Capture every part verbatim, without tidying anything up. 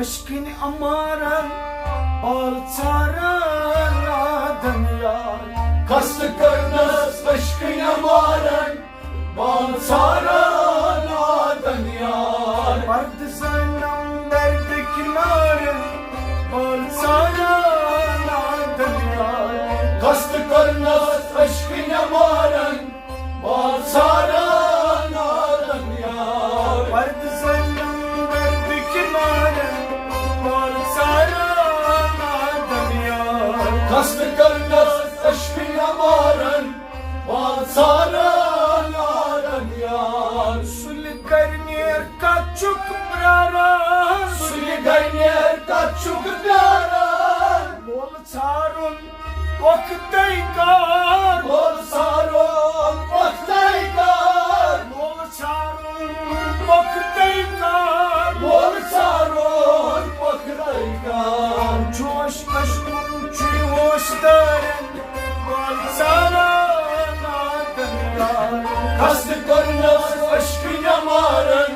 عشقٕنۍ اَمارن، بال ژارن northern یار۔ قصد کٔرنس عشقٕنۍ اَمارن، بال ژارن northern یار۔ پردٕ زٲنم دردٕکۍ نارن، بال ژارن نادن یار۔ قصد کٔرنس عشقٕنۍ اَمارن، بال ژارن نادن یار۔ پردٕ زٲنم دردٕکۍ نارن، بال ژارن نادن یار۔ قصد کٔرنس عشقٕنۍ اَمارن، بال ژارن نادن یار۔ سُلہِ گرِ نیر کتھ چھُکھ پیاران؟ سُلہِ گرِ نیر کتھ چھُکھ پیاران؟ مول ژھارُن پۄختَے کار۔ مول ژھارُن پۄختَے کار۔ مول ژھارُن پۄختَے کار۔ مول ژھارُن پۄختَے کار۔ جوش عشقُن چھُے ہوش دارن، بال ژارن نادن یار۔ قصد کٔرنس عشقٕنۍ اَمارن،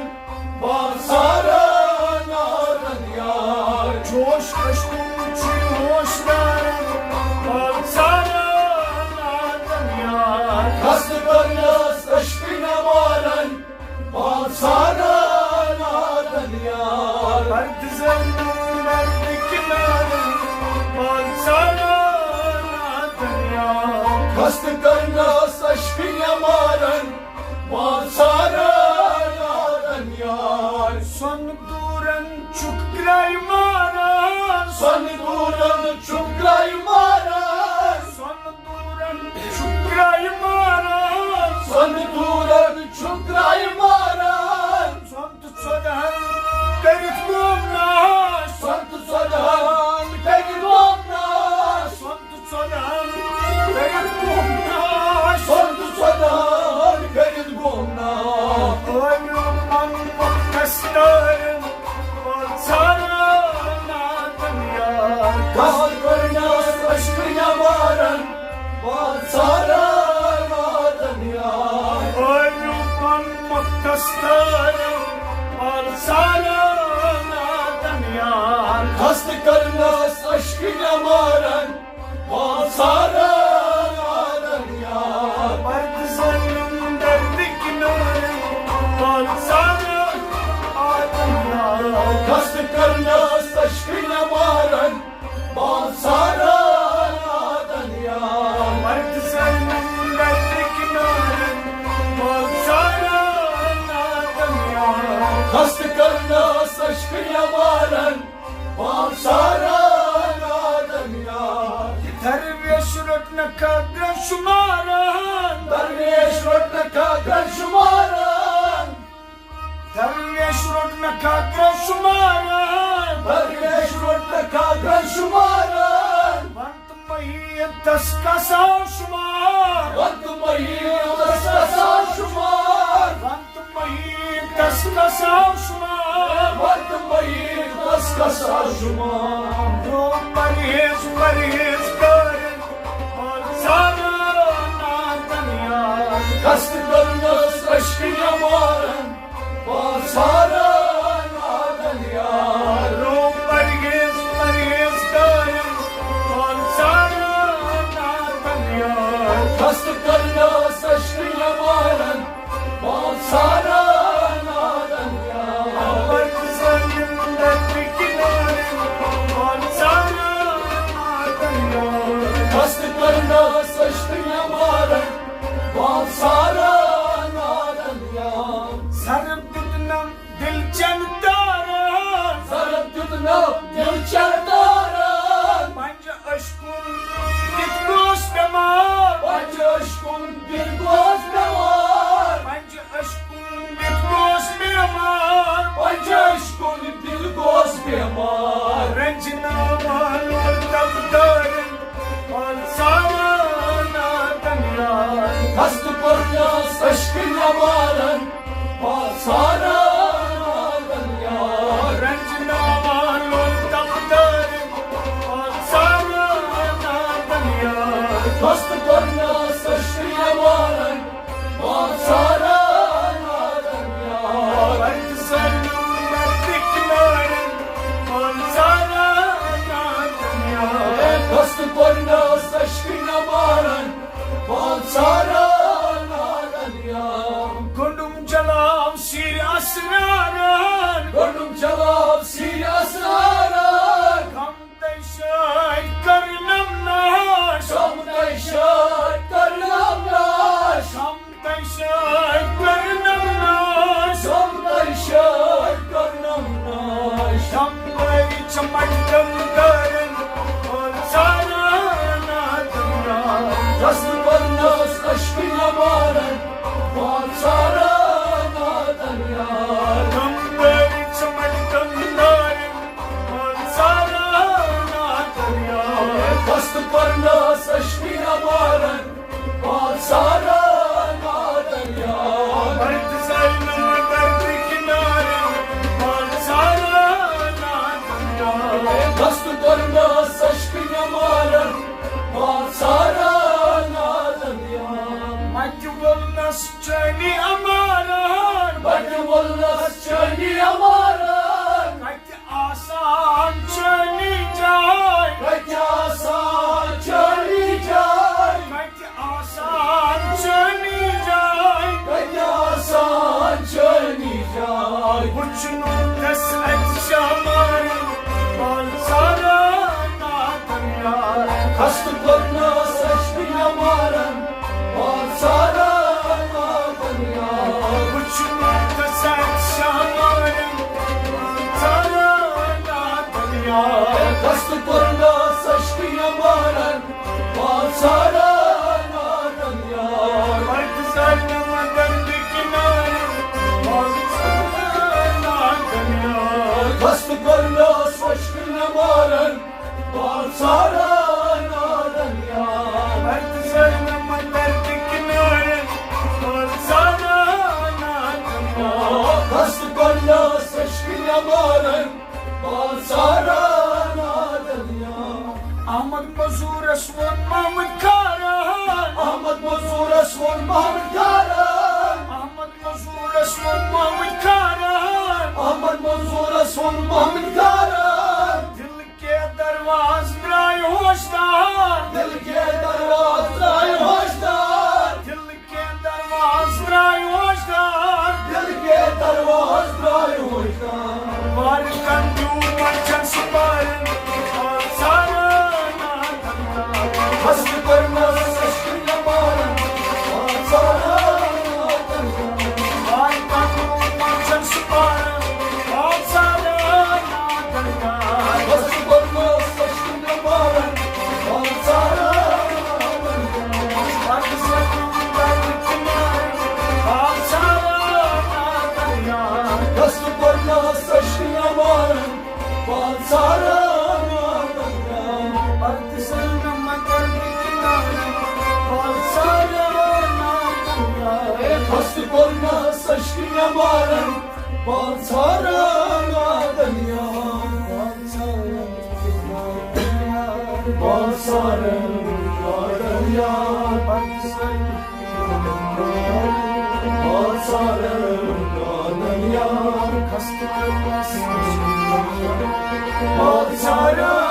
بال ژارن نادن یار۔ جوش عشقُن چھُے ہوش دارن، بال ژارن نادن یار۔ قصد کٔرنس عشقٕنۍ اَمارن، بال ژارن نادن یار۔ پردٕ زٲنم دردٕکۍ نارن، بال ژارن نادن یار۔ قصد کٔرنس عشقٕنۍ اَمارن، بال ژارن نادن یار۔ سۄنہٕ دوٗرن چھُکھ گرٛایہِ ماران۔ سۄنہٕ دوٗرن چھُکھ گرٛایہِ ماران۔ سۄنہٕ دوٗرن چھُکھ گرٛایہِ ماران۔ سۄنہٕ دوٗرن چھُکھ گرٛایہِ ماران۔ سۄنہٕ تہٕ ژۄدہن کٔرِتھ گوم ناش۔ سۄنہٕ تہٕ ژۄدہن کٔرِتھ گوم ناش۔ سۄنہٕ تہٕ ژۄدہن کٔرِتھ گوم ناش۔ سۄنہٕ تہٕ ژۄدہن کٔرِتھ گوم ناش۔ ٲمِو پن پۄختس تارن، بال ژارن نادن یار۔ قصد کٔرنس عشقٕنۍ اَمارن، بال ژارن نادن یار۔ ٲمِو پن پۄختس تارن، بال ژارن نادن یار۔ قصد کٔرنس عشقٕنۍ اَمارن، بال ژارن نادن یار۔ پردٕ زٲنم دردٕکۍ نارن، بال ژارن نادن یار۔ قصد کٔرنس عشقٕنۍ اَمارن، بال ژارن نادن یار۔ پردٕ زٲنم دردٕکۍ نارن، بال ژارن نادن یار۔ قصد کٔرنس عشقٕنۍ اَمارن، بال ژارن نادن یار۔ درویش روٚٹ نہٕ کاکرن شُمارن۔ درویش روٚٹ نہٕ کاکرن شُمارن۔ درویش روٚٹ نہٕ کاکرن شُمارن۔ درویش روٚٹ نہٕ کاکرن شُمارن۔ ون تہٕ مہیٖن تس کس آو شُمار۔ ون تہٕ مہیٖن تس کس آو شُمار۔ ون تہٕ مہیٖن تس کس آو شُمار۔ ون تہٕ مہیٖن تس کس آو شُمار۔ رو پرہیز پرہیز کٔرِن، بال ژارن نادن یار۔ قصد کٔرنس عشقٕنۍ اَمارن، بال ژارن نادن یار۔ رو پرہیز پرہیز کٔرِن، بال ژارن نادن یار۔ قصد کٔرنس عشقٕنۍ اَمارن، بال ژارن نادن یار۔ پردٕ زٲنم دردٕکۍ نارن، بال ژارن نادن یار۔ قصد کٔرنس عشقٕنۍ اَمارن، بال ژارن نادن یار۔ ضرب دیُتنم دل چن تارن۔ ضرب دیُتنم دل چن تارن۔ پنجہِ عشقُن دِتھ گوس بٮ۪مار۔ پنجہِ عشقُن دِتھ گوس بٮ۪مار۔ پنجہِ عشقُن دِتھ گوس بٮ۪مار۔ پنجہِ عشقُن دِتھ گوس بٮ۪مار۔ رنجہِ ناوان لوٚر تب دارن، بال ژارن نادن یار۔ قصد کٔرنس عشقٕنۍ اَمارن، بال ژارن نادن یار۔ رنجہِ ناوان لوٚر تب دارن، بال ژارن نادن یار۔ قصد کٔرنس عشقٕنۍ اَمارن، بال ژارن نادن یار۔ پردٕ زٲنم دردٕکۍ نارن، دست کوٚرنس عشقہٕ نٮ۪مارن، بال ژھاران آدم یار۔ متہِ وولنس چٲنی عمارن، متہِ وولنس چٲنی عمارن۔ کتہِ آسان چٲنی جاے، کتہِ آسان چٲنی جاے۔ کتہِ آسان چٲنی جاے، کتہِ آسان چٲنی جاے۔ وٕچھنو تس اتہِ شامارن، بال ژھاران آدم یار۔ دست کوٚرنس عشقہٕ نٮ۪مارن، بال ژھاران آدم یار۔ وٕچھنو تس اتہِ شامارن، بال ژھاران آدم یار۔ دست کوٚرنس عشقہٕ نٮ۪مارن، بال ژھاران آدم یار۔ پردٕ زالنہٕ مگر بہِ کنارن، بال ژھاران آدم یار۔ دست کوٚرنس عشقہٕ نٮ۪مارن، بال ژھاران آدم یار۔ پردٕ زالنہٕ مگر بہِ کنارن، بال ژھاران آدم یار۔ دست کوٚرنس عشقہٕ نٮ۪مارن، بال ژھاران آدم یار۔ احمد مزورس ووٚن محمد کاران، احمد مزورس ووٚن محمد کاران۔ احمد مزورس ووٚن محمد کاران، احمد مزورس ووٚن محمد کاران۔ دل کے درواز درائے ہوشدار، دل کے درواز درائے ہوشدار۔ دل کے درواز درائے ہوشدار، دل کے درواز درائے ہوشدار۔ وار کندیو منچن سپارن، سارا۔ دست کوٚرنس عشقہٕ نٮ۪مارن، سارا۔ وار کندیو منچن سپارن، سارا۔ دست کوٚرنس عشقہٕ نٮ۪مارن، بال ژھاران آدم یار۔ دست کوٚرنس عشقہٕ نٮ۪مارن، بال ژھاران آدم یار۔ دست کوٚرنس عشقہٕ نٮ۪مارن، بال ژھاران آدم یار۔ بال ژھاران آدم یار۔ بال ژھاران آدم یار۔ بال ژھاران